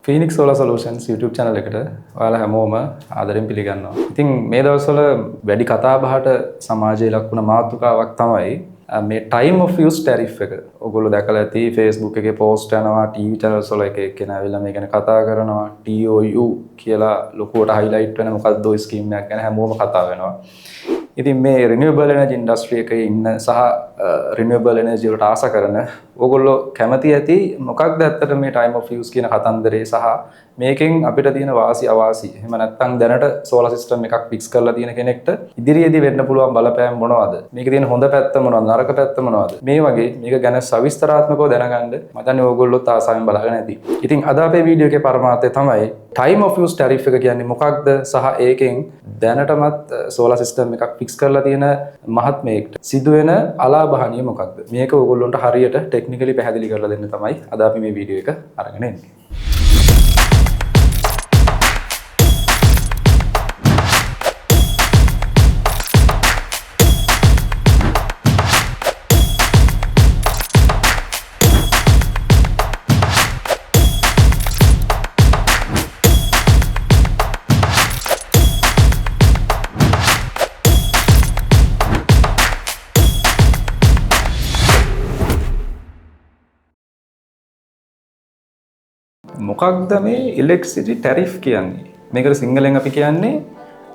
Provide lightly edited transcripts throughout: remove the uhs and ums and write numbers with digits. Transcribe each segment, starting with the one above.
Phoenix Solar Solutions YouTube channel එකට ඔයාලා හැමෝම ආදරෙන් පිළිගන්නවා. ඉතින් මේ දවස්වල වැඩි කතා බහට සමාජයේ ලක් වුණ මාතෘකාවක් තමයි මේ time of use tariff එක. ඔයගොල්ලෝ දැකලා ඇති Facebook එකේ post යනවා, TV channels වල එක එක්කෙනා ඇවිල්ලා මේ ගැන කතා කරනවා. TOU කියලා ලොකුවට highlight වෙන මොකද්ද ඔය ස්කීම් එකක් ගැන හැමෝම කතා වෙනවා. ඉතින් මේ රිනියබල් එනර්ජි ඉන්ඩස්ට්‍රි එකේ ඉන්න සහ රිනියබල් එනර්ජි වලට ආස කරන ඕගොල්ලෝ කැමති ඇති මොකක්ද ඇත්තට මේ ටයිම් ඔෆ් යූස් කියන කතන්දරේ සහ මේකෙන් අපිට තියෙන වාසි අවාසි, එහෙම නැත්නම් දැනට සෝලාර් සිස්ටම් එකක් ෆික්ස් කරලා තියෙන කෙනෙක්ට ඉදිරියේදී වෙන්න පුළුවන් බලපෑම් මොනවද, මේකේ තියෙන හොඳ පැත්ත මොනවද, නරක පැත්ත මොනවද, මේ වගේ මේක ගැන සවිස්තරාත්මකව දැනගන්න මම දන්නේ ඕගොල්ලොත් ආසාවෙන් බලාගෙන ඇති. ඉතින් අද අපේ වීඩියෝ එකේ පරමාර්ථය තමයි ටයිම් ඔෆ් යූස් ටැරිෆ් එක කියන්නේ මොකක්ද සහ ඒකෙන් දැනටමත් සෝලාර් සිස්ටම් එකක් ෆික්ස් කරලා තියෙන මහත්මයෙක්ට සිදුවෙන අලාභහානිය මොකක්ද, මේක ඕගොල්ලොන්ට හරියට ටෙක්නිකලි පැහැදිලි කරලා දෙන්න තමයි අද අපි මේ වීඩියෝ එක අරගෙන එන්නේ. මොකක්ද මේ ඉලෙක්ට්‍රිසිටි ටැරිෆ් කියන්නේ? මේකට සිංහලෙන් අපි කියන්නේ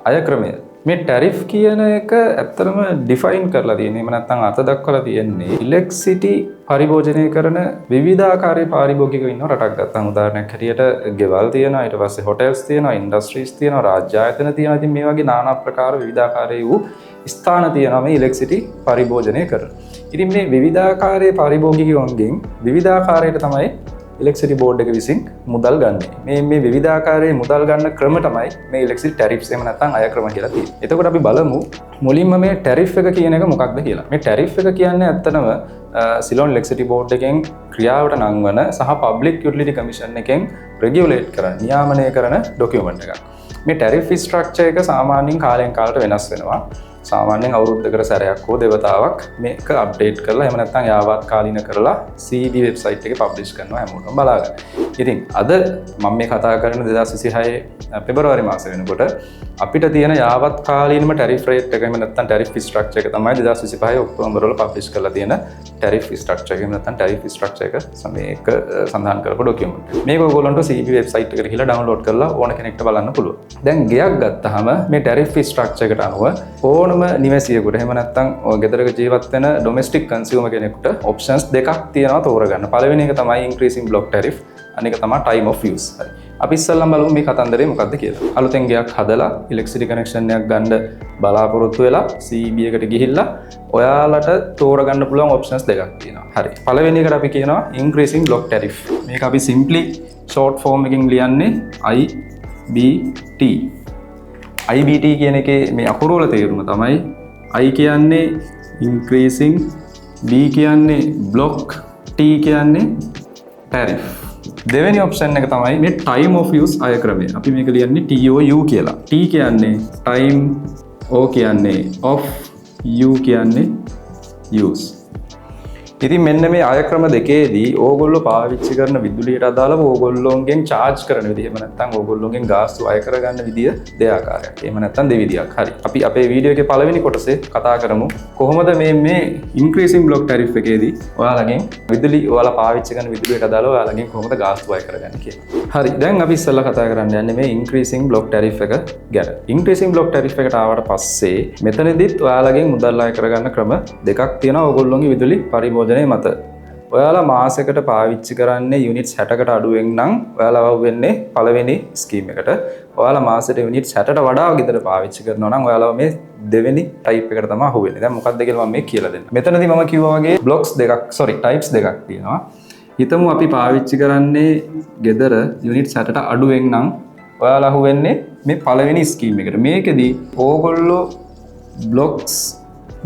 අය ක්‍රමය. මේ ටැරිෆ් කියන එක ඇත්තටම ඩිෆයින් කරලා තියෙන්නේ, එහෙම නැත්නම් අර්ථ දක්වලා තියෙන්නේ ඉලෙක්ට්‍රිසිටි පරිභෝජනය කරන විවිධාකාරයේ පාරිභෝගිකයෝ ඉන්න රටක් ගත්තාම උදාහරණයක් හැටියට ගෙවල් තියෙනවා, ඊට පස්සේ හොටෙල්ස් තියෙනවා, ඉන්ඩස්ට්‍රීස් තියෙනවා, රාජ්‍ය ආයතන තියෙනවා. ඉතින් මේ වගේ নানা ප්‍රකාර විවිධාකාරයේ වූ ස්ථාන තියෙනවා මේ ඉලෙක්ට්‍රිසිටි පරිභෝජනය කරන. ඉතින් මේ විවිධාකාරයේ පාරිභෝගිකයන්ගෙන් විවිධාකාරයට තමයි ඉලෙක්ට්‍රිසිටි බෝඩ් එක විසින් මුදල් ගන්නේ. මේ විවිධාකාරයේ මුදල් ගන්න ක්‍රම තමයි මේ ඉලෙක්ට්‍රිසිටි ටැරිෆ්ස් එහෙම නැත්නම් අය ක්‍රම කියලා තියෙන්නේ. එතකොට අපි බලමු මුලින්ම මේ ටැරිෆ් එක කියන එක මොකක්ද කියලා. මේ ටැරිෆ් එක කියන්නේ ඇත්තටම සිලෝන් ඉලෙක්ට්‍රිසිටි බෝඩ් එකෙන් ක්‍රියාවට නංවන සහ පබ්ලික් යුටිලිටි කමිෂන් එකෙන් රෙගියුලේට් කරන, නියාමනය කරන ඩොකියුමන්ට් එකක්. මේ ටැරිෆ් ස්ට්‍රක්චර් එක සාමාන්‍යයෙන් කාලෙන් කාලට වෙනස් වෙනවා. සාමාන්‍යයෙන් අවුරුද්දකට සැරයක් හෝ දෙවතාවක් මේක අප්ඩේට් කරලා එහෙම නැත්නම් යාවත් කාලීන කරලා CEB website එකේ පබ්ලිෂ් කරනවා හැමෝටම බලාගන්න. ඉතින් අද මම මේ කතා කරන 2026 පෙබරවාරි මාසෙ වෙනකොට අපිට තියෙන යාවත් කාලීනම ටැරිෆ් රේට් එක එහෙම නැත්නම් ටැරිෆ් ස්ට්‍රක්චර් එක තමයි 2025 ඔක්තෝබර් වල පබ්ලිෂ් කරලා තියෙන ටැරිෆ් ස්ට්‍රක්චර් එක. එහෙම නැත්නම් ටැරිෆ් ස්ට්‍රක්චර් එක මේක සඳහන් කරපු ඩොකියුමන්ට් එක. මේක ඔයගොල්ලන්ට CEB website එකට ගිහලා ඩවුන්ලෝඩ් කරලා ඕන කෙනෙක්ට බලන්න පුළුවන්. දැන් ගෙයක් ගත්තාම මේ ටැරිෆ් ස්ට්‍රක්චර් එකට අනුව ඕනම නිවසියෙකුට එහෙම නැත්නම් ඔය ගෙදරක ජීවත් වෙන ඩොමෙස්ටික් කන්සියුමර් කෙනෙකුට ඔප්ෂන්ස් දෙකක් තියෙනවා තෝරගන්න. පළවෙනි එක තමයි ඉන්ක්‍රීසිං බ්ලොක් ටැරිෆ්, අනික තමයි ටයිම් ඔෆ් යූස්. හරි. අපි ඉස්සෙල්ලාම බලමු මේ කතන්දරේ මොකද්ද කියලා. අලුතෙන් ගෙයක් හදලා ඉලෙක්ට්‍රිසිටි කනෙක්ෂන් එකක් ගන්න බලාපොරොත්තු වෙලා CEB එකට ගිහිල්ලා ඔයාලට තෝරගන්න පුළුවන් ඔප්ෂන්ස් දෙකක් තියෙනවා. හරි. පළවෙනි එකට අපි කියනවා ඉන්ක්‍රීසිං බ්ලොක් ටැරිෆ්. මේක අපි සිම්ප්ලි ෂෝට් ෆෝම් එකකින් ලියන්නේ IBT. IBT කියන එකේ මේ අකුරු වල තේරුම තමයි I කියන්නේ ඉන්ක්‍රීසිං, B කියන්නේ බ්ලොක්, T කියන්නේ ටැරිෆ්. දෙවෙනි ඔප්ෂන් එක තමයි මේ ටයිම් ඔෆ් යූස් අය ක්‍රමය. අපි මේක ලියන්නේ TOU කියලා. T කියන්නේ ටයිම්, O කියන්නේ ඔෆ්, U කියන්නේ යූස්. ඉතින් මෙන්න මේ අය ක්‍රම දෙකේදී ඕගොල්ලෝ පාවිච්චි කරන විදුලියට අදාළව ඕගොල්ලෝගෙන් චාර්ජ් කරන විදිහ, එහෙම නැත්නම් ඕගොල්ලෝගෙන් ගාස්තු අය කරගන්න විදිය දෙආකාරයක්. එහෙම නැත්නම් දෙවිදියක්. හරි. අපි අපේ වීඩියෝ එකේ පළවෙනි කොටසේ කතා කරමු කොහොමද මේ ඉන්ක්‍රීසිං බ්ලොක් ටැරිෆ් එකේදී ඔයාලගෙන් විදුලි, ඔයාලා පාවිච්චි කරන විදුලියට අදාළව ඔයාලගෙන් කොහොමද ගාස්තු අය කරගන්නේ කියලා. හරි. දැන් අපි ඉස්සෙල්ලා කතා කරන්න යන්නේ මේ ඉන්ක්‍රීසිං බ්ලොක් ටැරිෆ් එක ගැන. ඉන්ක්‍රීසිං බ්ලොක් ටැරිෆ් එකට ආවට පස්සේ මෙතනදිත් ඔයාලගෙන් මුදල් අය කරගන්න ක්‍රම දෙකක් තියෙනවා ඕගොල්ලෝගේ විදුලි පරිභෝජනය මත. ඔයාලා මාසෙකට පාවිච්චි කරන්නේ යුනිට්ස් 60කට අඩුවෙන් නම් ඔයාලා අවු වෙන්නේ පළවෙනි ස්කීම් එකට. ඔයාලා මාසෙට යුනිට්ස් 60ට වඩා ගෙදර පාවිච්චි කරනවා නම් ඔයාලා මේ දෙවෙනි ටයිප් එකට තමයි අහු වෙන්නේ. දැන් මොකක්ද කියලා මම මේ කියලා දෙන්නම්. මෙතනදී මම කිව්වා වගේ බ්ලොක්ස් දෙකක්, සෝරි ටයිප්ස් දෙකක් තියෙනවා. හිතමු අපි පාවිච්චි කරන්නේ ගෙදර යුනිට්ස් 60ට අඩුවෙන් නම් ඔයාලා අහු වෙන්නේ මේ පළවෙනි ස්කීම් එකට. මේකෙදී ඕගොල්ලෝ බ්ලොක්ස්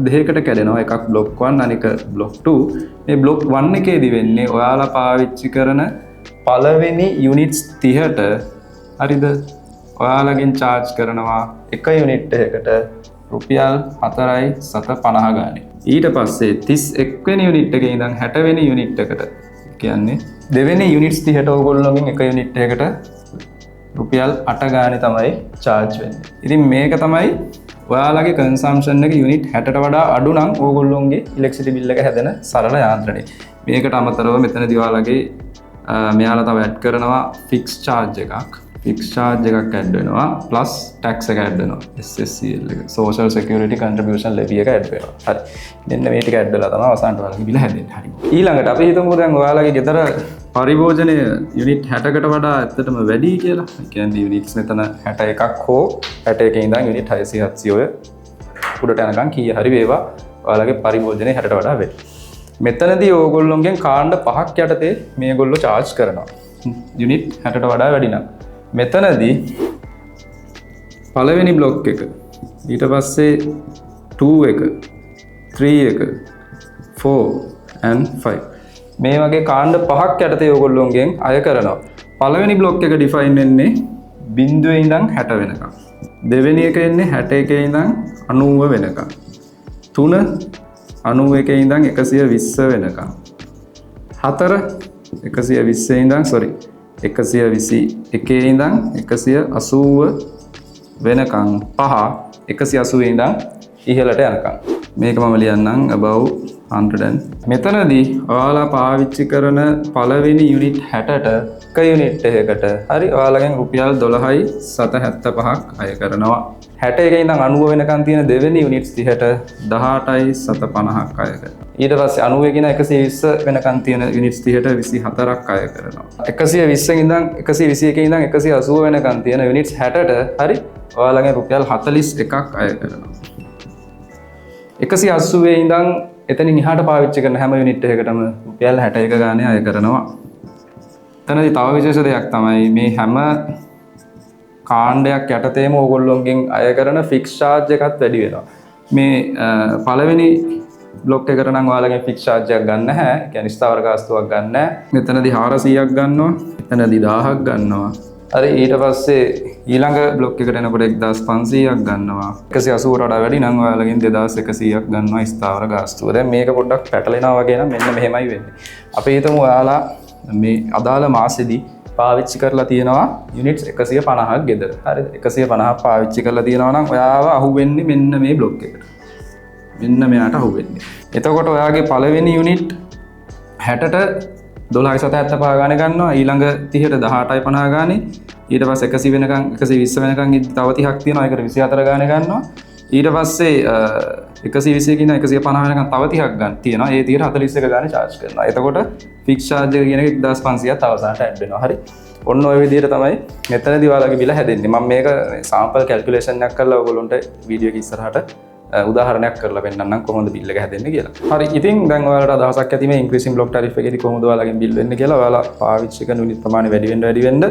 දෙකකට කැඩෙනවා. එකක් බ්ලොක් 1 අනික බ්ලොක් 2. මේ බ්ලොක් 1 එකේදී වෙන්නේ ඔයාලා පාවිච්චි කරන පළවෙනි යුනිට්ස් 30ට හරිද ඔයාලගෙන් චාර්ජ් කරනවා එක යුනිට් එකකට රුපියල් 4.750 ගානේ. ඊට පස්සේ 31 වෙනි යුනිට් එකේ ඉඳන් 60 වෙනි යුනිට් එකට, කියන්නේ දෙවෙනි යුනිට්ස් 30ට ඕගොල්ලෝගෙන් එක යුනිට් එකකට රුපියල් 8 ගානේ තමයි චාර්ජ් වෙන්නේ. ඉතින් මේක තමයි ඔයාලගේ කන්සම්ප්ෂන් එක යුනිට් 60ට වඩා අඩු නම් ඕගොල්ලෝගේ ඉලෙක්ට්‍රිසිටි බිල් එක හැදෙන සරල යාන්ත්‍රණය. මේකට අමතරව මෙතනදී ඔයාලගේ මෙයාලා තව ඇඩ් කරනවා ෆික්ස් චාර්ජ් එකක්. ෆික්ස් චාර්ජ් එකක් ඇඩ් වෙනවා, ප්ලස් ටැක්ස් එක ඇඩ් වෙනවා. SSCL එක, සෝෂල් සිකියුරිටි කන්ට්‍රිබියුෂන් ලෙවි එක ඇඩ් වෙනවා. හරි. මෙන්න මේ ටික ඇඩ් වෙලා තමයි අවසානට ඔයාලගේ බිල හැදෙන්නේ. හරි. ඊළඟට අපි හිතමුකෝ දැන් ඔයාලගේ ගෙදර පරිභෝජනය යුනිට් 60කට වඩා ඇත්තටම වැඩි කියලා. ඒ කියන්නේ යුනිට්ස් මෙතන 61ක් හෝ 61 ඉඳන් යුනිට් 600 700 ඔය උඩට යනකම් කීය හරි වේවා, ඔයාලගේ පරිභෝජනය 60ට වඩා වැඩි. මෙතනදී ඕගොල්ලොන්ගෙන් කාණ්ඩ පහක් යටතේ මේගොල්ලෝ චාර්ජ් කරනවා. යුනිට් 60ට වඩා වැඩි නම්. මෙතනදී පළවෙනි බ්ලොක් එක, ඊට පස්සේ 2 එක, 3 එක, 4 and 5 මේ වගේ කාණ්ඩ පහක් යටතේ ඕගොල්ලොන්ගෙන් අය කරනවා. පළවෙනි බ්ලොක් එක ඩිෆයින් වෙන්නේ බිංදුවේ ඉඳන් 60 වෙනකම්. දෙවෙනි එක එන්නේ 61 ඉඳන් 90 වෙනකම්. තුන 91 ඉඳන් 120 වෙනකම්. හතර 120 ඉඳන්, සෝරි, 121 ඉඳන් 180 වෙනකම්. පහ 180 ඉඳන් ඉහළට යනකම්. මේක මම ලියන්නම් above 100. මෙතනදී ඔයාලා පාවිච්චි කරන පළවෙනි යුනිට් 60ට එක යුනිට් එකකට, හරි, ඔයාලගෙන් රුපියල් 12යි 775ක් අය කරනවා. 61 ඉඳන් 90 වෙනකන් තියෙන දෙවෙනි යුනිට්ස් 30ට 18යි 750ක් අය කරනවා. ඊට පස්සේ 91 ඉඳන් 120 වෙනකන් තියෙන යුනිට්ස් 30ට 24ක් අය කරනවා. 120 ඉඳන් 121 ඉඳන් 180 වෙනකන් තියෙන යුනිට්ස් 60ට, හරි, ඔයාලගෙන් රුපියල් 41ක් අය කරනවා. 180 ඉඳන් එතනින් එහාට පාවිච්චි කරන හැම යුනිට් එකකටම රුපියල් 61 ගානේ අය කරනවා. එතනදී තව විශේෂ දෙයක් තමයි මේ හැම කාණ්ඩයක් යටතේම ඕගොල්ලොන්ගෙන් අය කරන ෆික්ස් චාර්ජ් එකත් වැඩි වෙනවා. මේ පළවෙනි බ්ලොක් එකට නම් ඔයාලගෙන් ෆික්ස් චාර්ජ් එකක් ගන්න නැහැ. ඒ කියන්නේ ස්ථාවර ගාස්තුවක් ගන්න නැහැ. මෙතනදී 400ක් ගන්නවා. එතනදී 1000ක් ගන්නවා. හරි, ඊට පස්සේ ඊළඟ බ්ලොක් එකට එනකොට 1500ක් ගන්නවා. 180ට වඩා වැඩි නම් ඔයාලගෙන් 2100ක් ගන්නවා ස්ථාවර ගාස්තුව. දැන් මේක පොඩ්ඩක් පැටලෙනවා වගේ නම් මෙන්න මෙහෙමයි වෙන්නේ. අපි හිතමු ඔයාලා මේ අදාළ මාසෙදි පාවිච්චි කරලා තියෙනවා යුනිට්ස් 150ක් ගෙදර. හරිද? 150ක් පාවිච්චි කරලා තියෙනවා නම් ඔයාව අහුවෙන්නේ මෙන්න මේ බ්ලොක් එකට. මෙන්න මෙයාට අහුවෙන්නේ. එතකොට ඔයාගේ පළවෙනි යුනිට් 60ට 12.75 ගානේ ගන්නවා. ඊළඟ 30ට 18.50 ගානේ. ඊට පස්සේ 100 වෙනකන්, 120 වෙනකන් ඉද්දි තව 30ක් තියෙනවා. ඒකට 24 ගානේ ගන්නවා. ඊට පස්සේ 121 ඉඳන් 150 වෙනකන් තව 30ක් ගන්න තියෙනවා. ඒ 30ට 41 ගානේ චාර්ජ් කරනවා. එතකොට ෆික්ස් චාර්ජ් එක කියන එක 1500ක් අවසානට ඇඩ් වෙනවා. හරි. ඔන්න ඔය විදිහට තමයි මෙතනදී ඔයාලගේ බිල හැදෙන්නේ. මම මේක සාම්පල් කැල්කියුලේෂන් එකක් කරලා ඔයගොල්ලන්ට වීඩියෝ එක ඉස්සරහට උදාහරණයක් කරලා පෙන්නන්නම් කොහොමද බිල් එක හැදෙන්නේ කියලා. හරි. ඉතින් දැන් ඔයාලට අදහසක් ඇති මේ ඉන්ක්‍රීසින් බ්ලොක් ටැරිෆ් එකේදී කොහොමද ඔයාලගෙන් බිල් වෙන්නේ කියලා. ඔයාලා පාවිච්චි කරන යුනිට් ප්‍රමාණය වැඩි වෙන්න වැඩි වෙන්න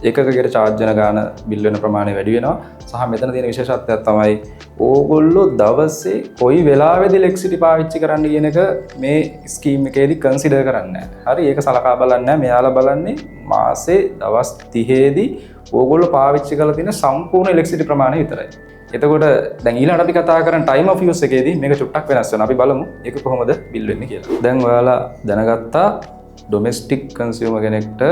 ඒකකයකට චාර්ජ් වෙන ගාන, බිල් වෙන ප්‍රමාණය වැඩි වෙනවා. සහ මෙතන තියෙන විශේෂත්වයක් තමයි ඕගොල්ලෝ දවසේ කොයි වෙලාවෙද ඉලෙක්ට්‍රිසිටි පාවිච්චි කරන්න කියන එක මේ ස්කීම් එකේදී කන්සිඩර් කරන්නේ නැහැ. හරි, ඒක සලකා බලන්නේ නැහැ. මෙයාලා බලන්නේ මාසේ දවස් 30ේදී ඕගොල්ලෝ පාවිච්චි කරලා තියෙන සම්පූර්ණ ඉලෙක්ට්‍රිසිටි ප්‍රමාණය විතරයි. එතකොට දැන් ඊළඟට අපි කතා කරන ටයිම් ඔෆ් යූස් එකේදී මේක චුට්ටක් වෙනස් වෙනවා. අපි බලමු ඒක කොහොමද බිල් වෙන්නේ කියලා. දැන් ඔයාලා දැනගත්තා ඩොමෙස්ටික් කන්සියුමර් කෙනෙක්ට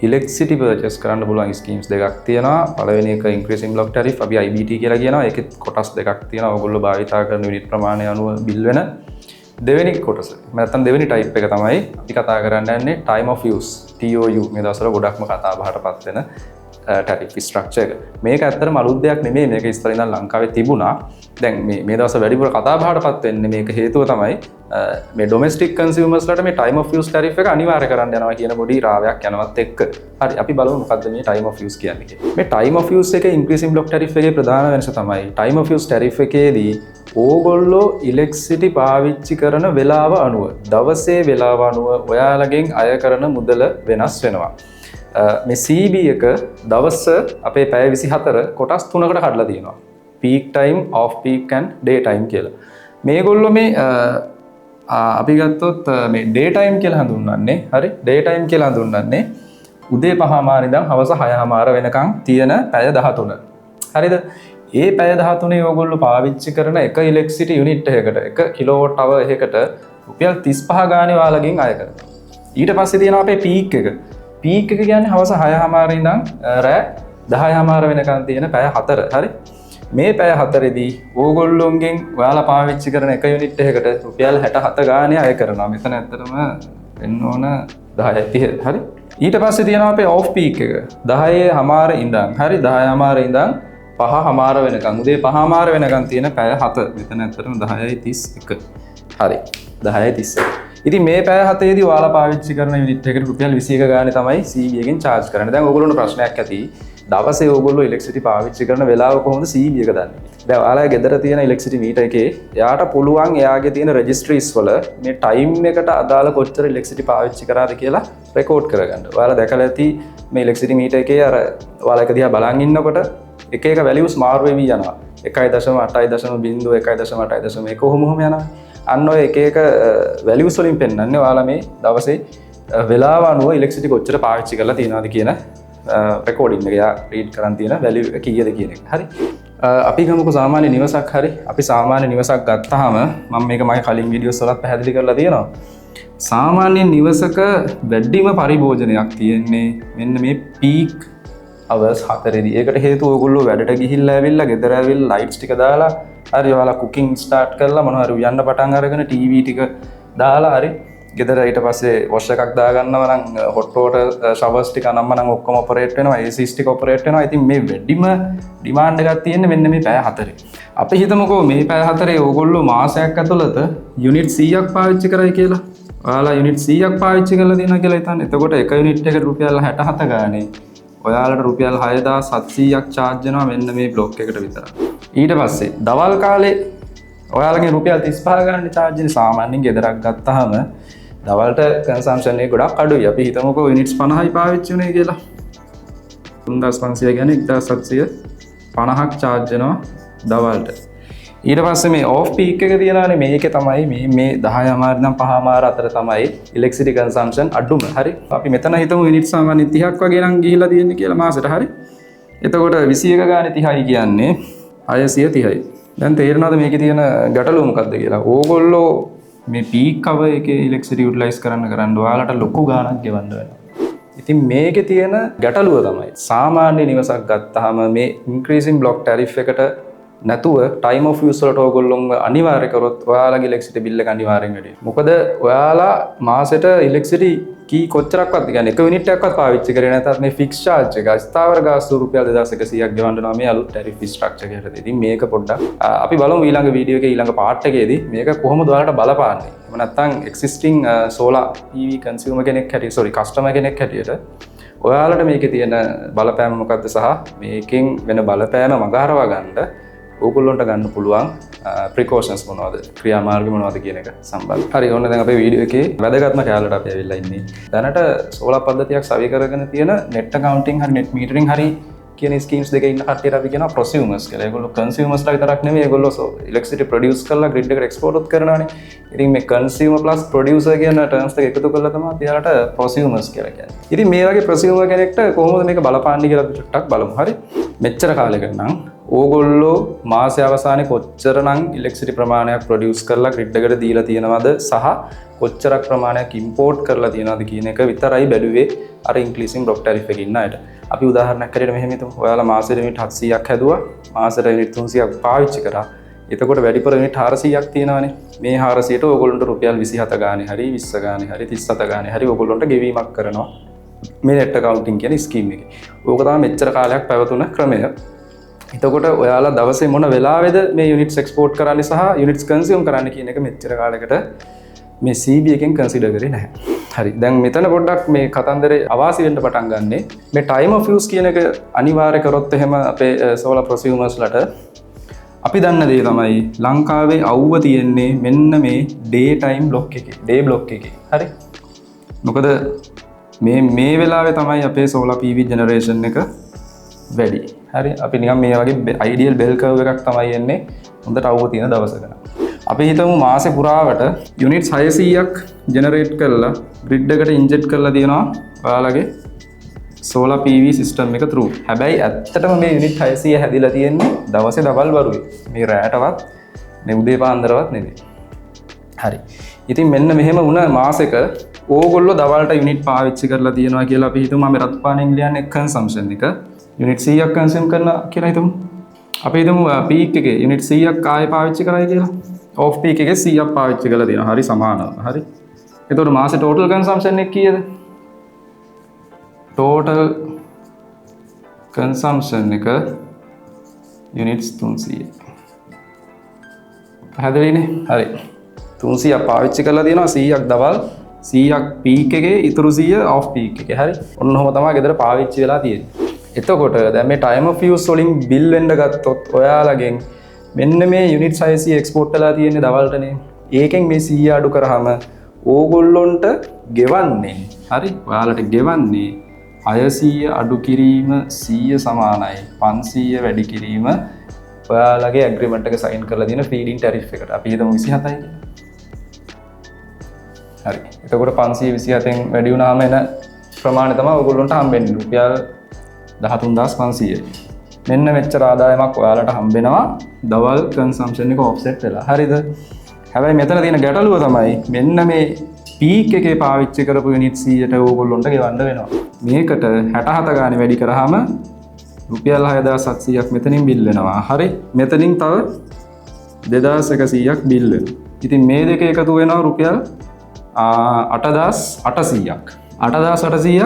ඉලෙක්ට්‍රිසිටි පර්චේස් කරන්න පුළුවන් ස්කීම්ස් දෙකක් තියෙනවා. පළවෙනි එක ඉන්ක්‍රීසින් බ්ලොක් ටැරිෆ්, අපි IBT කියලා කියනවා. ඒකෙත් කොටස් දෙකක් තියෙනවා. ඔයගොල්ලෝ භාවිතා කරන යුනිට් ප්‍රමාණය අනුව බිල් වෙන. දෙවෙනි කොටස, නැත්නම් දෙවෙනි ටයිප් එක තමයි අපි කතා කරන්න යන්නේ time of use, TOU. මේ දවස්වල ගොඩක්ම කතා බහට පත් වෙන ටැරිෆ් ස්ට්‍රක්චර් එක. මේක ඇත්තටම අලුත් දෙයක් නෙමෙයි. මේක ඉස්සර ඉඳන් ලංකාවේ තිබුණා. දැන් මේ මේ දවස්වල වැඩිපුර කතා බහට පත් වෙන්නේ මේක හේතුව තමයි මේ ඩොමෙස්ටික් කන්සියුමර්ස්ලාට මේ ටයිම් ඔෆ් යූස් ටැරිෆ් එක අනිවාර්ය කරන්න යනවා කියන පොඩි රාවයක් යනවත් එක්ක. හරි, අපි බලමු මොකද්ද මේ ටයිම් ඔෆ් යූස් කියන්නේ කියලා. මේ ටයිම් ඔෆ් යූස් එකේ ඉන්ක්‍රීසින් බ්ලොක් ටැරිෆ් එකේ ප්‍රධාන වෙනස තමයි ටයිම් ඔෆ් යූස් ටැරිෆ් එකේදී ඕගොල්ලෝ ඉලෙක්ට්‍රිසිටි පාවිච්චි කරන වෙලාව අනුව, දවසේ වෙලාව අනුව ඔයාලගෙන් අය කරන මුදල වෙනස් වෙනවා. මේ CEB එක දවස අපේ පැය 24 කොටස් තුනකට කඩලා තියෙනවා. Peak time, off peak and day time කියලා. මේගොල්ලෝ මේ අපි ගත්තොත් මේ ඩේ ටයිම් කියලා හඳුන්වන්නේ, හරි, ඩේ ටයිම් කියලා හඳුන්වන්නේ උදේ 5:30 ඉඳන් හවස 6:30 වෙනකන් තියෙන පැය 13. හරිද? ඒ පැය 13 ඕගොල්ලෝ පාවිච්චි කරන එක ඉලෙක්ට්‍රිසිටි යුනිට් එකකට, එක කිලෝවොට් අවර් එකකට රුපියල් 35 ගානේ ඔයාලගෙන් අය කරනවා. ඊට පස්සේ තියෙනවා අපේ පීක් එක. පීක් එක කියන්නේ හවස 6:30 ඉඳන් රෑ 10:30 වෙනකන් තියෙන පැය 4. හරි. මේ පැය හතරෙදී ඕගොල්ලොන්ගෙන් ඔයාලා පාවිච්චි කරන එක යුනිට් එකකට රුපියල් 67 ගානේ අය කරනවා. මෙතන ඇත්තටම වෙන්න ඕන 10යි 30. හරි. ඊට පස්සේ තියෙනවා අපේ ඔෆ් පීක් එක. 10:30 ඉඳන්, හරි, 10:30 ඉඳන් 5:30 වෙනකන්, උදේ 5:30 වෙනකන් තියෙන පැය 7. මෙතන ඇත්තටම 10යි 31. හරි. 10යි 31. ඉතින් මේ පැය හතේදී ඔයාලා පාවිච්චි කරන යුනිට් එකට රුපියල් 21 ගානේ තමයි CEB එකෙන් චාර්ජ් කරන්නේ. දැන් ඔයගොල්ලන්ට ප්‍රශ්නයක් ඇති. දවසේ ඔයගොල්ලෝ ඉලෙක්ට්‍රිසිටි පාවිච්චි කරන වෙලාව කොහොමද CEB එක දන්නේ? දැන් ඔයාලා ගෙදර තියෙන ඉලෙක්ට්‍රිසිටි මීටර් එකේ එයාට පුළුවන් එයාගේ තියෙන රෙජිස්ට්‍රීස් වල මේ ටයිම් එකට අදාළ කොච්චර ඉලෙක්ට්‍රිසිටි පාවිච්චි කරාද කියලා රෙකෝඩ් කරගන්න. ඔයාලා දැකලා ඇති මේ ඉලෙක්ට්‍රිසිටි මීටර් එකේ අර ඔයාලා එක දිහා බලන් ඉන්නකොට එක එක වැලියුස් මාරු වෙවි යනවා. 1.8.0, 1.8.1 කොහොම කොහොම යනවා. අන්න ඔය එක එක වැලියුස් වලින් පෙන්වන්නේ ඔයාලා මේ දවසේ වෙලාව අනුව ඉලෙක්ට්‍රිසිටි කොච්චර පාවිච්චි කරලා තියෙනවද කියන රෙකෝඩින් එක, එයා රීඩ් කරන් තියෙන වැලියු එක කීයද කියන එක. හරි. අපි ගමුකෝ සාමාන්‍ය නිවසක්. හරි. අපි සාමාන්‍ය නිවසක් ගත්තාම මම මේක මගේ කලින් වීඩියෝස් වලත් පැහැදිලි කරලා තියෙනවා. සාමාන්‍ය නිවසක වැඩිම පරිභෝජනයක් තියෙන්නේ මෙන්න මේ පීක් අවර්ස් හතරේදී. ඒකට හේතුව ඔයගොල්ලෝ වැඩට ගිහිල්ලා ඇවිල්ලා, ගෙදර ඇවිල්ලා, ලයිට්ස් ටික දාලා, හරි, ඔයාලා කුකින් ස්ටාර්ට් කරලා, මොනවා හරි උයන්න පටන් අරගෙන, ටීවී ටික දාලා, හරි, ගෙදර ඊට පස්සේ වොෂ් එකක් දාගන්නවා නම්, හොට් වෝටර් ෂවර්ස් ටික නම් නම් ඔක්කොම ඔපරේට් වෙනවා, ACs ටික ඔපරේට් වෙනවා. ඉතින් මේ වැඩිම ඩිමාන්ඩ් එකක් තියෙන්නේ මෙන්න මේ පැය හතරේ. අපි හිතමුකෝ මේ පැය හතරේ ඕගොල්ලෝ මාසයක් ඇතුළත යුනිට් 100ක් පාවිච්චි කරයි කියලා. ඔයාලා යුනිට් 100ක් පාවිච්චි කරලා තියෙනවා කියලා හිතන්න. එතකොට එක යුනිට් එකට රුපියල් 67 ගානේ ඔයාලට රුපියල් 6700ක් චාර්ජ් වෙනවා මෙන්න මේ බ්ලොක් එකට විතරක්. ඊට පස්සේ දවල් කාලේ ඔයාලගෙන් රුපියල් 35 ගන්න චාර්ජ් වෙන. සාමාන්‍යයෙන් ගෙදරක් ගත්තාම දවල්ට කන්සම්ප්ෂන් එක ගොඩක් අඩුයි. අපි හිතමුකෝ යුනිට්ස් 50යි පාවිච්චි වුණේ කියලා. 3500 කියන්නේ 1750ක් චාර්ජ් වෙනවා දවල්ට. ඊට පස්සේ මේ ඔෆ් පීක් එක තියලානේ, මේකේ තමයි මේ මේ 10:30 ඉඳන් 5:30 අතර තමයි ඉලෙක්ට්‍රිසිටි කන්සම්ප්ෂන් අඩුම. හරි. අපි මෙතන හිතමු යුනිට් සාමාන්‍ය 30ක් වගේ නම් ගිහිලා තියෙන්නේ කියලා මාසෙට. හරි. එතකොට 21 ගානේ 30යි කියන්නේ 630යි. දැන් තේරෙනවද මේකේ තියෙන ගැටලුව මොකද්ද කියලා? ඕගොල්ලෝ මේ පීක් අවර් එකේ ඉලෙක්ට්‍රිසිටි යුටිලයිස් කරන්න කරන්න ඔයාලට ලොකු ගාණක් ගෙවන්න වෙනවා. ඉතින් මේකේ තියෙන ගැටලුව තමයි සාමාන්‍ය නිවසක් ගත්තාම මේ ඉන්ක්‍රීසින් බ්ලොක් ටැරිෆ් එකට නැතුව ටයිම් ඔෆ් යූස් වලට ඕගොල්ලොන්ව අනිවාර්ය කරොත් ඔයාලගේ ඉලෙක්ට්‍රිසිටි බිල් එක අනිවාර්යෙන් වැඩි වෙනවා. මොකද ඔයාලා මාසෙට ඉලෙක්ට්‍රිසිටි කී කොච්චරක්වත්, කියන්නේ එක යුනිට් එකක්වත් පාවිච්චි කරේ නැතත් මේ ෆික්ස් චාර්ජ් එක ස්ථාවර ගාස්තු රුපියල් 2100ක් ගෙවන්න වෙනවා මේ අලුත් ටැරිෆ් ස්ට්‍රක්චර් එකට. ඉතින් මේක පොඩ්ඩක් අපි බලමු ඊළඟ වීඩියෝ එකේ ඊළඟ පාර්ට් එකේදී මේක කොහොමද ඔයාලට බලපාන්නේ. එහෙම නැත්නම් එක්සිස්ටිං සෝලාර් PV consumer කෙනෙක් හැටියට, සෝරි, කස්ටමර් කෙනෙක් හැටියට ඔයාලට මේකේ තියෙන බලපෑම මොකද්ද සහ මේකෙන් වෙන බලපෑම මගහරවා ගන්න ඕගොල්ලොන්ට ගන්න පුළුවන් ප්‍රිකෝෂන්ස් මොනවද, ක්‍රියාමාර්ග මොනවද කියන එක සම්බන්ධ. හරි, ඔන්න දැන් අපේ වීඩියෝ එකේ වැදගත්ම කෑල්ලට අපි ඇවිල්ලා ඉන්නේ. දැනට සෝලාර් පද්ධතියක් සවි කරගෙන තියෙන නෙට් ඇකවුන්ටිං හරි නෙට් මීටරින් හරි කියන ස්කීම්ස් දෙකේ ඉන්න කට්ටියට අපි කියනවා ප්‍රොසියුමර්ස් කියලා. ඒගොල්ලෝ කන්සියුමර්ස්ලා විතරක් නෙමෙයි, ඒගොල්ලෝ ඉලෙක්ට්‍රිසිටි ප්‍රොඩියුස් කරලා ග්‍රිඩ් එකට එක්ස්පෝර්ට් උත් කරනවානේ. ඉතින් මේ කන්සියුමර් ප්ලස් ප්‍රොඩියුසර් කියන ටර්ම්ස් දෙක එකතු කරලා තමයි අපි එයාලට ප්‍රොසියුමර්ස් කියලා කියන්නේ. ඉතින් මේ වගේ ප්‍රොසියුමර් කෙනෙක්ට කොහොමද මේක බලපාන්නේ කියලා අපි චුට්ටක් බලමු. හරි. මෙච්චර කාලෙකට නම් ඕගොල්ලෝ මාසය අවසානයේ කොච්චර නම් ඉලෙක්ට්‍රිසිටි ප්‍රමාණයක් ප්‍රොඩියුස් කරලා ග්‍රිඩ් එකට දීලා තියෙනවද සහ කොච්චරක් ප්‍රමාණයක් ඉම්පෝට් කරලා තියෙනවද කියන එක විතරයි බැලුවේ අර ඉන්ක්‍රීසින් බ්ලොක් ටැරිෆ් එකේ ඉන්න අයට. අපි උදාහරණයක් හැටියට මෙහෙම හිතමු. ඔයාලා මාසෙට යුනිට් 700ක් හැදුවා. මාසෙට යුනිට් 300ක් පාවිච්චි කරා. එතකොට වැඩිපුර යුනිට් 400ක් තියෙනවානේ. මේ 400ට ඕගොල්ලන්ට රුපියල් 27 ගානේ හරි 20 ගානේ හරි 37 ගානේ හරි ඕගොල්ලන්ට ගෙවීමක් කරනවා මේ නෙට් ඇකවුන්ටිං කියන ස්කීම් එකේ. ඕක තමයි මෙච්චර කාලයක් පැවතුන ක්‍රමය. එතකොට ඔයාලා දවසේ මොන වෙලාවේද මේ යුනිට්ස් එක්ස්පෝර්ට් කරන්නේ සහ යුනිට්ස් කන්සියුම් කරන්නේ කියන එක මෙච්චර කාලයකට මේ CEB එකෙන් කන්සිඩර් කරේ නැහැ. හරි. දැන් මෙතන පොඩ්ඩක් මේ කතන්දරේ අවාසි වෙන්න පටන් ගන්නෙ. මේ ටයිම් ඔෆ් යූස් කියන එක අනිවාර්ය කරොත් එහෙම අපේ සෝලාර් ප්‍රොසියුමර්ස්ලට අපි දන්න දේ තමයි ලංකාවේ අවුව තියෙන්නේ මෙන්න මේ ඩේ ටයිම් බ්ලොක් එකේ. ඩේ බ්ලොක් එකේ. හරි. මොකද මේ මේ වෙලාවේ තමයි අපේ සෝලාර් PV generation එක වැඩි. හරි. අපි නිකන් මේ වගේ අයිඩියල් බෙල් කර්ව් එකක් තමයි එන්නේ හොඳට අවුව තියෙන දවසක නම්. අපි හිතමු මාසේ පුරාවට යුනිට්ස් 600ක් ජෙනරේට් කරලා ග්‍රිඩ් එකට ඉන්ජෙක්ට් කරලා තියෙනවා ඔයාලගේ සෝලාර් PV system එක through. හැබැයි ඇත්තටම මේ යුනිට් 600 හැදිලා තියෙන්නේ දවසේ දවල් වරුවේ. මේ රැටවත් මේ උදේ පාන්දරවත් නෙමෙයි. හරි. ඉතින් මෙන්න මෙහෙම වුණ මාසෙක ඕගොල්ලෝ දවල්ට යුනිට් පාවිච්චි කරලා තියෙනවා කියලා අපි හිතමු. මම රතු පානෙන් ලියන්නේ කන්සම්ප්ෂන් එක. යුනිට් 100ක් කන්සියුම් කරනවා කියලා හිතමු. අපි හිතමු පීක් එකේ යුනිට් 100ක් ආයේ පාවිච්චි කරයි කියලා. ඔෆ් පීක් එකේ 100ක් පාවිච්චි කරලා තියෙනවා. හරි, සමානව. හරි. එතකොට මාසේ ටෝටල් කන්සම්ප්ෂන් එක කීයද? ටෝටල් කන්සම්ප්ෂන් එක යුනිට්ස් 300. පැහැදිලිනේ? හරි. 300ක් පාවිච්චි කරලා තියෙනවා. 100ක් දවල්, 100ක් පීක් එකේ, ඉතුරු 100 ඔෆ් පීක් එකේ. හරි. ඔන්න ඔහොම තමයි ගෙදර පාවිච්චි වෙලා තියෙන්නේ. එතකොට දැන් මේ ටයිම් ඔෆ් යූස් වලින් බිල් වෙන්න ගත්තොත් ඔයාලගෙන් මෙන්න මේ යුනිට් 600 එක්ස්පෝර්ට් වෙලා තියෙන්නේ දවල්ටනේ. ඒකෙන් මේ 100 අඩු කරාම ඕගොල්ලොන්ට ගෙවන්නේ, හරි, ඔයාලට ගෙවන්නේ 600 අඩු කිරීම 100 සමානයි 500 වැඩි කිරීම ඔයාලගේ ඇග්‍රීමන්ට් එක සයින් කරලා තියෙන ෆීඩින් ටැරිෆ් එකට. අපි හිතමු 27යි කියලා. හරි. එතකොට 527න් වැඩි වුණාම එන ප්‍රමාණය තමයි ඔයගොල්ලන්ට හම්බෙන්නේ, රුපියල් 13,500යි. මෙන්න මෙච්චර ආදායමක් ඔයාලට හම්බෙනවා දවල් කන්සම්ප්ෂන් එක ඔෆ්සෙට් වෙලා. හරිද? හැබැයි මෙතන තියෙන ගැටලුව තමයි මෙන්න මේ පීක් එකේ පාවිච්චි කරපු යුනිට් 100ට ඕගොල්ලොන්ට ගෙවන්න වෙනවා. මේකට 67 ගානේ වැඩි කරාම රුපියල් 6700ක් මෙතනින් බිල් වෙනවා. හරි. මෙතනින් තව 2100ක් බිල් වෙනවා. ඉතින් මේ දෙක එකතු වෙනවා රුපියල් 8800ක්. 8800ක්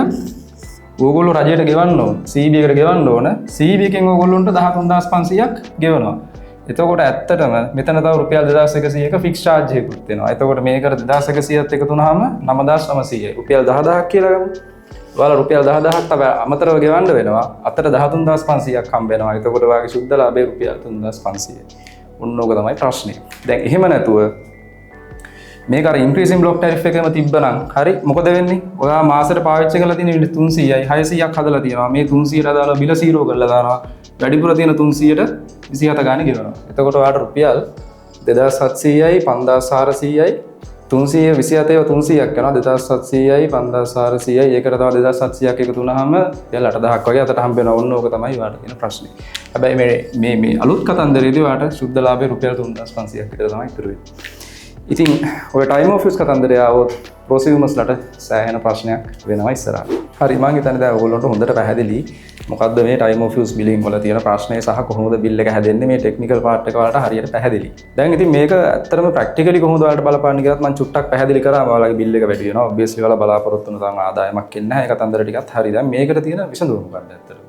ඕගොල්ලෝ රජයට ගෙවන්න ඕන. CEB එකට ගෙවන්න ඕන. CEB එකෙන් ඕගොල්ලොන්ට 13,500ක් ගෙවනවා. එතකොට ඇත්තටම මෙතන තව රුපියල් 2100ක ෆික්ස් චාර්ජ් එකකුත් වෙනවා. එතකොට මේකට 2100ත් එකතු වුනහම 9900යි. රුපියල් 10,000ක් කියලා ගමු. ඔයාලා රුපියල් 10,000ක් තව අමතරව ගෙවන්න වෙනවා. අතට 13,500ක් හම්බ වෙනවා. එතකොට ඔයාගේ සුද්ධ ලාභය රුපියල් 3,500යි. ඔන්න ඕක තමයි ප්‍රශ්නේ. දැන් එහෙම නැතුව මේක අර ඉන්ක්‍රීසින් බ්ලොක් ටැරිෆ් එකම තිබ්බනම්, හරි, මොකද වෙන්නේ? ඔයා මාසෙට පාවිච්චි කරලා තියෙන යුනිට් 300යි, 600ක් හදලා තියෙනවා. මේ 300ට අදාළව බිල 0 කරලා දානවා. වැඩිපුර තියෙන 300ට 27 ගානේ ගෙවනවා. එතකොට ඔයාට රුපියල් 2700යි 5400යි, 327 ඒවා 300ක් වෙනවා. 2700යි 5400යි, ඒකට තව 2700ක් එකතු වුනහම රුපියල් 8000ක් වගේ අතට හම්බ වෙනවා. ඔන්න ඕක තමයි ඔයාට තියෙන ප්‍රශ්නේ. හැබැයි මේ මේ මේ අලුත් කතන්දරේදී ඔයාට සුද්ධ ලාභය රුපියල් 3500ක් විතර තමයි ඉතුරු වෙන්නේ. ඉතින් ඔය ටයිම් ඔෆ් යූස් කතන්දරය ආවොත් ප්‍රොසියුමර්ස්ලට සෑහෙන ප්‍රශ්නයක් වෙනවා ඉස්සරහට. හරි, මං හිතන්නේ දැන් ඔයගොල්ලන්ට හොඳට පැහැදිලි මොකද්ද මේ ටයිම් ඔෆ් යූස් බිලිං වල තියෙන ප්‍රශ්නය සහ කොහොමද බිල් එක හැදෙන්නේ, මේ ටෙක්නිකල් පාර්ට් එක ඔයාලට හරියට පැහැදිලි. දැන් ඉතින් මේක ඇත්තටම ප්‍රැක්ටිකලි කොහොමද ඔයාලට බලපාන්නේ කියලාත් මං චුට්ටක් පැහැදිලි කරා. ඔයාලගේ බිල් එක වැඩි වෙනවා. ඔබ්වියස්ලි ඔයාලා බලාපොරොත්තු වුණ තරම් ආදායමක් එන්නේ නැහැ. ඒ කතන්දර ටිකත් හරි. දැන් මේකට තියෙන විසඳුම මොකද්ද ඇත්තටම?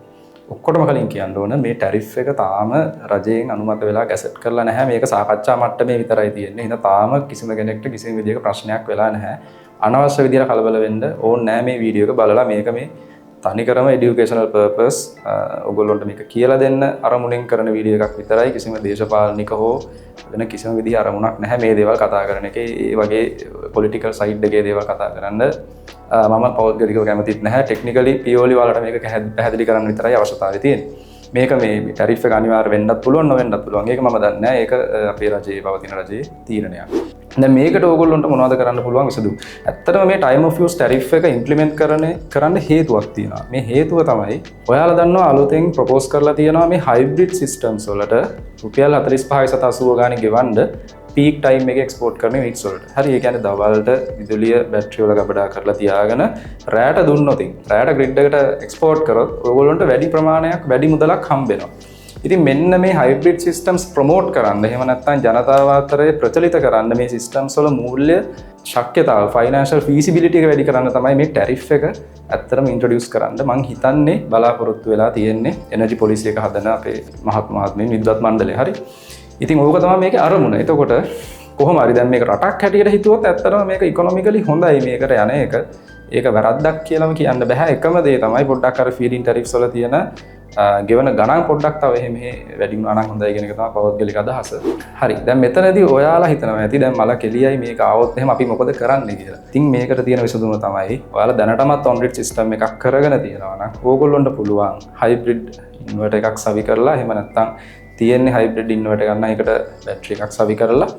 ඔක්කොටම කලින් කියන්න ඕන, මේ ටැරිෆ් එක තාම රජයෙන් අනුමත වෙලා ගැසට් කරලා නැහැ. මේක සාකච්ඡා මට්ටමේ විතරයි තියෙන්නේ. එහෙනම් තාම කිසිම කෙනෙක්ට කිසිම විදියක ප්‍රශ්නයක් වෙලා නැහැ. අනවශ්‍ය විදියට කලබල වෙන්න ඕනේ නැහැ මේ වීඩියෝ එක බලලා. මේක මේ තනිකරම එඩියුකේෂනල් පර්පස්, ඔයගොල්ලන්ට මේක කියලා දෙන්න අරමුණෙන් කරන වීඩියෝ එකක් විතරයි. කිසිම දේශපාලනික හෝ වෙන කිසිම විදිහ අරමුණක් නැහැ මේ දේවල් කතා කරන එකේ. ඒ වගේ පොලිටිකල් සයිඩ් එකේ දේවල් කතා කරන්න මම පෞද්ගලිකව කැමතිත් නැහැ. ටෙක්නිකලි පියෝලි වලට මේක පැහැදිලි කරන්න විතරයි අවශ්‍යතාවය තියෙන්නේ. මේක මේ ටැරිෆ් එක අනිවාර්ය වෙන්නත් පුළුවන්, නොවෙන්නත් පුළුවන්. ඒක මම දන්නේ නැහැ. ඒක අපේ රජයේ පවතින රජයේ තීරණයක්. දැන් මේකට ඕගොල්ලන්ට මොනවද කරන්න පුළුවන් විසඳුම්? ඇත්තටම මේ ටයිම් ඔෆ් යූස් ටැරිෆ් එක ඉම්ප්ලිමන්ට් කරන්න හේතුවක් තියෙනවා. මේ හේතුව තමයි ඔයාලා දන්නවා අලුතෙන් ප්‍රොපෝස් කරලා තියෙනවා මේ හයිබ්‍රිඩ් සිස්ටම්ස් වලට රුපියල් 45.80 ගානේ ගෙවන්න පීක් ටයිම් එක එක්ස්පෝර්ට් කරන යුනිට්ස් වලට. හරි, ඒ කියන්නේ දවල්ට විදුලිය බැටරි වල ගබඩා කරලා තියාගෙන රැයට දුන්නොත්, රැයට ග්‍රිඩ් එකට එක්ස්පෝර්ට් කරොත් ඔයගොල්ලන්ට වැඩි ප්‍රමාණයක් වැඩි මුදලක් හම්බ වෙනවා. ඉතින් මෙන්න මේ හයිබ්‍රිඩ් සිස්ටම්ස් ප්‍රොමෝට් කරන්න, එහෙම නැත්නම් ජනතාව අතරේ ප්‍රචලිත කරන්න, මේ සිස්ටම්ස් වල මූල්‍ය ශක්‍යතාව, ෆයිනෑන්ෂල් ෆීසිබිලිටි එක වැඩි කරන්න තමයි මේ ටැරිෆ් එක ඇත්තටම ඉන්ට්‍රොඩියුස් කරන්න මං හිතන්නේ බලාපොරොත්තු වෙලා තියෙන්නේ එනර්ජි පොලිසි එක හදන අපේ මහත් මහත්මීන් විද්වත් මණ්ඩලය. හරි. ඉතින් ඕක තමයි මේකේ අරමුණ. එතකොට කොහොම හරි දැන් මේක රටක් හැටියට හිතුවොත් ඇත්තටම මේක ඉකොනොමිකලි හොඳයි මේකට යන එක. ඒක වැරද්දක් කියලාම කියන්න බෑ. එකම දේ තමයි පොඩ්ඩක් අර ෆීඩින් ටැරිෆ්ස් වල තියෙන ගෙවන ගණන් පොඩ්ඩක් තව එහෙම මෙහෙ වැඩි වුණා නම් හොඳයි කියන එක තමයි පෞද්ගලික අදහස. හරි. දැන් මෙතනදී ඔයාලා හිතනවා ඇති දැන් මල කෙලියයි මේක ආවොත් එහෙම අපි මොකද කරන්නේ කියලා. ඉතින් මේකට තියෙන විසඳුම තමයි ඔයාලා දැනටමත් ඔන් ග්‍රිඩ් සිස්ටම් එකක් කරගෙන තියෙනවා නම් ඕගොල්ලොන්ට පුළුවන් හයිබ්‍රිඩ් ඉන්වර්ටර් එකක් සවි කරලා, එහෙම නැත්නම් තියෙන්නේ හයිබ්‍රිඩ් ඉන්වර්ටර් එකක් නම් ඒකට බැටරි එකක් සවි කරලා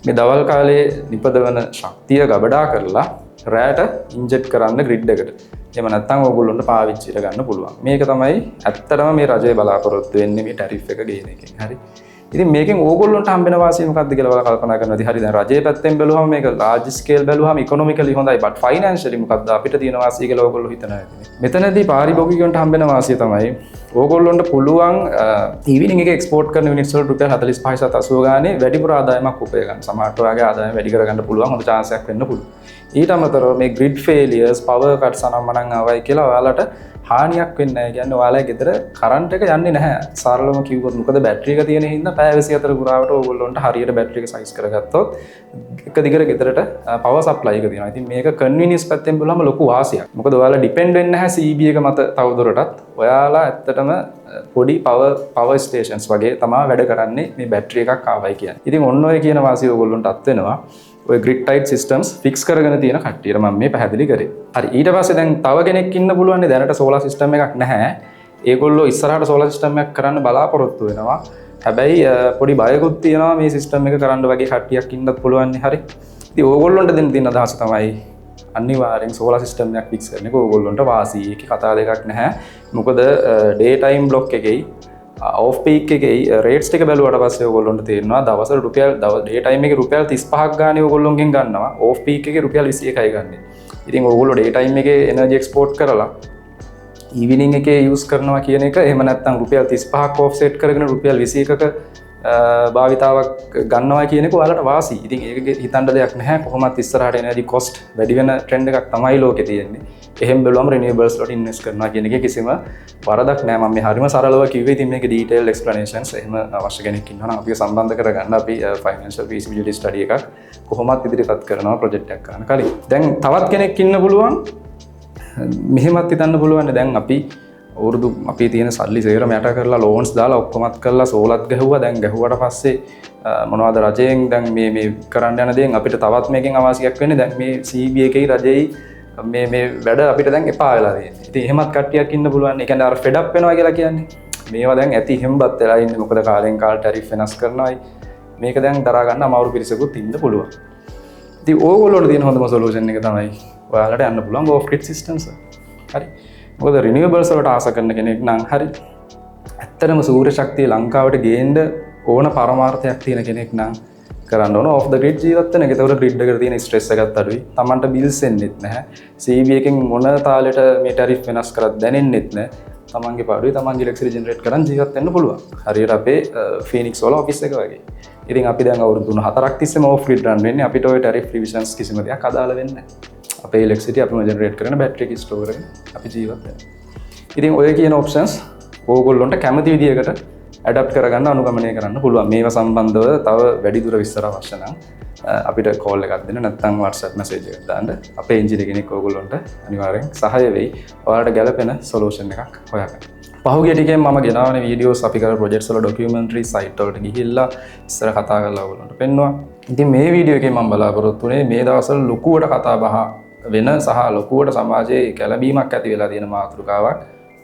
මේ දවල් කාලේ නිපදවන ශක්තිය ගබඩා කරලා රැයට ඉන්ජෙක්ට් කරන්න ග්‍රිඩ් එකට. එහෙම නැත්නම් ඕගොල්ලොන්ට පාවිච්චියට ගන්න පුළුවන්. මේක තමයි ඇත්තටම මේ රජය බලාපොරොත්තු වෙන්නේ මේ ටැරිෆ් එක ගේන එකෙන්. හරි. ඉතින් මේකෙන් ඕගොල්ලොන්ට හම්බෙන වාසිය මොකක්ද කියලා ඔයාලා කල්පනා කරනවා. ඉතින් හරි, දැන් රජයේ පැත්තෙන් බැලුවම මේක ලාර්ජ් ස්කේල් බැලුවම ඉකොනොමිකලි හොඳයි, බට් ෆයිනෑන්ෂියලි මොකක්ද අපිට තියෙන වාසිය කියලා ඕගොල්ලෝ හිතනවා ඇතිනේ. මෙතනදී පාරිභෝගිකයන්ට හම්බෙන වාසිය තමයි ඕගොල්ලොන්ට පුළුවන් ඊවිනිං එක එක්ස්පෝර්ට් කරන යුනිට්ස් වලට රුපියල් 45.80 ගානේ වැඩිපුර ආදායමක් උපය ගන්න. සමහරට ඔයාගේ ආදායම වැඩි කරගන්න පුළුවන් හොඳ චාන්ස් එකක් වෙන්න පුළුවන්. ඊට අමතරව මේ ග්‍රිඩ් ෆේලියර්ස්, පවර් කට්ස් අනම්මනම් ආවයි කියලා ඔයාලට හානියක් වෙන්නේ නැහැ. කියන්නේ ඔයාලා ගෙදර කරන්ට් එක යන්නේ නැහැ. සරලව කිව්වොත් මොකද බැටරි එක තියෙන හින්දා පැය 24 පුරාවට ඕගොල්ලොන්ට හරියට බැටරි එක සයිස් කරගත්තොත් එක දිගට ගෙදරට පවර් සප්ලයි එක තියෙනවා. ඉතින් මේක කන්වීනියන්ස් පැත්තෙන් බලුවම ලොකු වාසියක්. මොකද ඔයාලා ඩිපෙන්ඩ් වෙන්නේ නැහැ CEB එක මත තවදුරටත්. ඔයාලා ඇත්තටම පොඩි පවර් පවර් ස්ටේෂන්ස් වගේ තමා වැඩ කරන්නේ මේ බැටරි එකක් ආවයි කියන්නේ. ඉතින් ඔන්න ඔය කියන වාසිය ඕගොල්ලොන්ට අත් වෙනවා. ඔය ග්‍රිඩ් ටයිඩ් සිස්ටම්ස් ෆික්ස් කරගෙන තියෙන කට්ටියට මම මේ පැහැදිලි කරේ. හරි, ඊට පස්සේ දැන් තව කෙනෙක් ඉන්න පුළුවන් නේ දැනට සෝලාර් සිස්ටම් එකක් නැහැ. ඒගොල්ලෝ ඉස්සරහට සෝලාර් සිස්ටම් එකක් කරන්න බලාපොරොත්තු වෙනවා. හැබැයි පොඩි බයකුත් තියෙනවා මේ සිස්ටම් එක කරන්න වගේ කට්ටියක් ඉන්නත් පුළුවන් නේ. හරි. ඉතින් ඕගොල්ලොන්ට දෙන්න තියෙන අදහස තමයි අනිවාර්යෙන් සෝලාර් සිස්ටම් එකක් ෆික්ස් කරන එක ඕගොල්ලොන්ට වාසි. ඒකේ කතා දෙකක් නැහැ. මොකද ඩේ ටයිම් බ්ලොක් එකේ ඔෆ් පීක් එකේ රේට්ස් ටික බැලුවට පස්සේ ඔයගොල්ලොන්ට තේරෙනවා දවසට රුපියල් ඩේ ටයිම් එකේ රුපියල් 35ක් ගානේ ඔයගොල්ලොන්ගෙන් ගන්නවා. ඔෆ් පීක් එකේ රුපියල් 21යි ගන්නෙ. ඉතින් ඔයගොල්ලෝ ඩේ ටයිම් එකේ එනර්ජි එක්ස්පෝර්ට් කරලා ඊවිනිං එකේ යූස් කරනවා කියන එක, එහෙම නැත්නම් රුපියල් 35ක් ඔෆ් සෙට් කරගෙන රුපියල් 21ක භාවිතාවක් ගන්නවා කියන එක ඔයාලට වාසි. ඉතින් ඒක හිතන්න දෙයක් නැහැ. කොහොමත් ඉස්සරහට එනර්ජි කොස්ට් වැඩි වෙන ට්‍රෙන්ඩ් එකක් තමයි ලෝකේ තියෙන්නේ. එහෙම බැලුවම රිනියුවබල්ස් වලට ඉන්වෙස්ට් කරනවා කියන එකේ කිසිම වරදක් නෑ. මම මේ හරිම සරලව කිව්වේ. ඉතින් මේකේ ඩීටේල් එක්ස්ප්ලනේෂන්ස් එහෙම අවශ්‍ය කෙනෙක් ඉන්නවා නම් අපිව සම්බන්ධ කරගන්න. අපි ෆයිනෑන්ෂල් ෆීසිබිලිටි ස්ටඩි එකක් කොහොමත් ඉදිරිපත් කරනවා ප්‍රොජෙක්ට් එකක් කරන්න කලින්. දැන් තවත් කෙනෙක් ඉන්න පුළුවන්, මෙහෙමත් හිතන්න පුළුවන්, දැන් අපි අවුරුදු අපි තියෙන සල්ලි සේරම යට කරලා, ලෝන්ස් දාලා, ඔක්කොමත් කරලා, සෝලත් ගැහුවා. දැන් ගැහුවට පස්සේ මොනවද රජයෙන් දැන් මේ මේ කරන්න යන දේෙන් අපිට තවත් මේකෙන් අවාසියක් වෙන්නේ? දැන් මේ CEB එකේ රජෙයි මේ මේ වැඩ අපිට දැන් එපා වෙලා තියෙන්නේ. ඉතින් එහෙමත් කට්ටියක් ඉන්න පුළුවන්. ඒ කියන්නේ අර ෆෙඩ් අප් වෙනවා කියලා කියන්නේ. මේවා දැන් ඇති හෙම්බත් වෙලා ඉන්නේ. මොකද කාලෙන් කාලට ටැරිෆ් වෙනස් කරනවායි. මේක දැන් දරා ගන්න අමාරු පිරිසකුත් ඉන්න පුළුවන්. ඉතින් ඕගොල්ලෝට තියෙන හොඳම සොලියුෂන් එක තමයි ඔයාලට යන්න පුළුවන් ඔෆ් ග්‍රිඩ් සිස්ටම්ස්. හරි. මොකද රිනියුවබල්ස් වලට ආස කරන කෙනෙක් නම්, හරි, ඇත්තටම සූර්ය ශක්තිය ලංකාවට ගේන්න ඕන පරමාර්ථයක් තියෙන කෙනෙක් නම් කරන්න ඕන ඔෆ් ද ග්‍රිඩ් ජීවත් වෙන එක. ඒතකොට ග්‍රිඩ් එකට තියෙන ස්ට්‍රෙස් එකත් අඩුයි. තමන්ට බිල්ස් එන්නෙත් නැහැ. CEB එකෙන් මොන තාලෙට මේ ටැරිෆ් වෙනස් කරත් දැනෙන්නෙත් නැහැ. තමන්ගේ පාඩුවේ තමන්ගේ ඉලෙක්ට්‍රිසිටි ජෙනරේට් කරන් ජීවත් වෙන්න පුළුවන්. හරියට අපේ ෆීනික්ස් වල ඔෆිස් එක වගේ. ඉතින් අපි දැන් අවුරුදු 3-4ක් තිස්සේම ඔෆ් ග්‍රිඩ් රන් වෙන්නේ. අපිට ඔය ටැරිෆ් රිවිෂන්ස් කිසිම දෙයක් අදාළ වෙන්නේ නැහැ. අපේ ඉලෙක්ට්‍රිසිටි අපිම ජෙනරේට් කරන බැටරි එක ස්ටෝර් කරගෙන අපි ජීවත් වෙනවා. ඉතින් ඔය කියන ඔප්ෂන්ස් ඕගොල්ලොන්ට කැමති විදියකට ඇඩප්ට් කරගන්න, අනුගමනය කරන්න පුළුවන්. මේවා සම්බන්ධව තව වැඩිදුර විස්තර අවශ්‍ය නම් අපිට කෝල් එකක් දෙන්න, නැත්නම් WhatsApp message එකක් දාන්න. අපේ එන්ජිනියර් කෙනෙක් ඕගොල්ලොන්ට අනිවාර්යෙන් සහාය වෙයි ඔයාලට ගැලපෙන සොලියුෂන් එකක් හොයාගන්න. පහුගිය ටිකෙන් මම ගෙනාවන වීඩියෝස්, අපි කරන ප්‍රොජෙක්ට්ස් වල ඩොකියුමන්ටරි සයිට් වලට ගිහිල්ලා ඉස්සර කතා කරලා ඔයගොල්ලන්ට පෙන්නුවා. ඉතින් මේ වීඩියෝ එකේ මම බලාපොරොත්තු වුණේ මේ දවස්වල ලොකුවට කතා බහ වෙන සහ ලොකුවට සමාජයේ කැළඹීමක් ඇති වෙලා තියෙන මාතෘකාවක්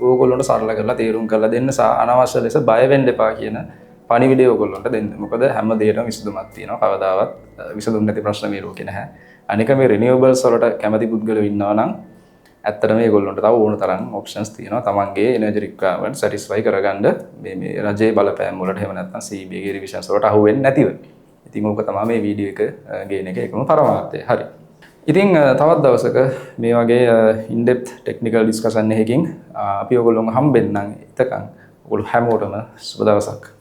ඕගොල්ලන්ට සරල කරලා තේරුම් කරලා දෙන්න සහ අනවශ්‍ය ලෙස බය වෙන්න එපා කියන පණිවිඩය ඕගොල්ලන්ට දෙන්න. මොකද හැම දෙයකටම විසඳුමක් තියෙනවා. කවදාවත් විසඳුම් නැති ප්‍රශ්න මේ ලෝකේ නැහැ. අනික මේ රිනියුවබල්ස් වලට කැමති පුද්ගලයෝ ඉන්නවා නම් ඇත්තටම මේගොල්ලන්ට තව ඕන තරම් ඔප්ෂන්ස් තියෙනවා තමන්ගේ එනර්ජි රික්වයර්මන්ට් සැටිස්ෆයි කරගන්න මේ මේ රජයේ බලපෑම් වලට එහෙම නැත්නම් CEB එකේ රිවිෂන්ස් වලට අහු වෙන්නේ නැතිව. ඉතින් ඕක තමයි මේ වීඩියෝ එක ගේන එක එකම පරමාර්ථය. හරි. ඉතින් තවත් දවසක මේ වගේ ඉන් ඩෙප්ත් ටෙක්නිකල් ඩිස්කෂන් එකකින් අපි ඔයගොල්ලොන්ව හම්බෙන්නම්. එතකන් ඔයගොල්ලෝ හැමෝටම සුබ දවසක්.